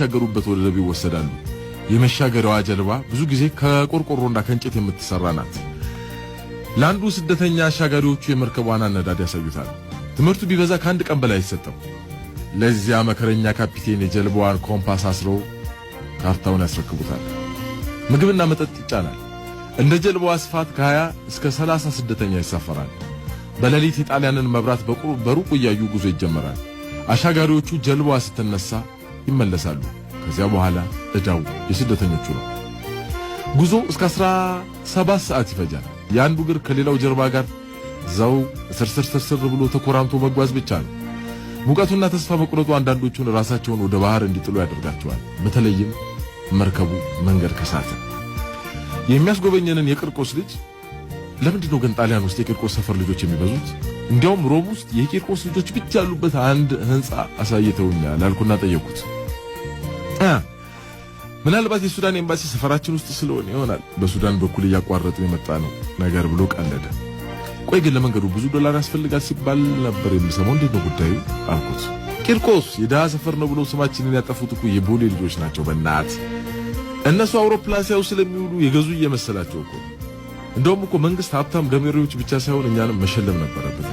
ወደሚሻገሩበት ወደብ ይወሰዳሉ። የመሻገሪያዋ ጀልባ ብዙ ጊዜ ከቆርቆሮና ከእንጨት የምትሰራ ናት። ለአንዱ ስደተኛ አሻጋሪዎቹ የመርከቧን አነዳድ ያሳዩታል። ትምህርቱ ቢበዛ ከአንድ ቀን በላይ አይሰጥም። ለዚያ መከረኛ ካፒቴን የጀልባዋን ኮምፓስ አስረው ካርታውን ያስረክቡታል። ምግብና መጠጥ ይጫናል። እንደ ጀልባዋ ስፋት ከ20 እስከ 30 ስደተኛ ይሳፈራል። በሌሊት የጣሊያንን መብራት በሩቁ እያዩ ጉዞ ይጀመራል። አሻጋሪዎቹ ጀልባዋ ስትነሳ ይመለሳሉ። ከዚያ በኋላ ዕዳው የስደተኞቹ ነው። ጉዞ እስከ 17 ሰዓት ይፈጃል። የአንዱ እግር ከሌላው ጀርባ ጋር እዛው ስርስር ስርስር ብሎ ተኮራምቶ መጓዝ ብቻ ነው። ሙቀቱና ተስፋ መቁረጡ አንዳንዶቹን ራሳቸውን ወደ ባህር እንዲጥሉ ያደርጋቸዋል። በተለይም መርከቡ መንገድ ከሳተ። የሚያስጎበኘንን የቂርቆስ ልጅ ለምንድን ነው ግን ጣሊያን ውስጥ የቂርቆስ ሰፈር ልጆች የሚበዙት? እንዲያውም ሮም ውስጥ የቂርቆስ ልጆች ብቻ ያሉበት አንድ ህንፃ አሳይተውኛል አልኩና ጠየቅኩት። ምናልባት የሱዳን ኤምባሲ ሰፈራችን ውስጥ ስለሆነ ይሆናል፣ በሱዳን በኩል እያቋረጥን የመጣ ነው ነገር ብሎ ቀለደ። ቆይ ግን ለመንገዱ ብዙ ዶላር ያስፈልጋል ሲባል ነበር የምሰማው፣ እንዴት ነው ጉዳዩ አልኩት። ቂርቆስ የድሃ ሰፈር ነው ብሎ ስማችንን ያጠፉት እኮ የቦሌ ልጆች ናቸው። በእናት እነሱ አውሮፕላን ሲያዩ ስለሚውሉ የገዙ እየመሰላቸው እኮ። እንደውም እኮ መንግስት ሀብታም ገበሬዎች ብቻ ሳይሆን እኛንም መሸለም ነበረበት።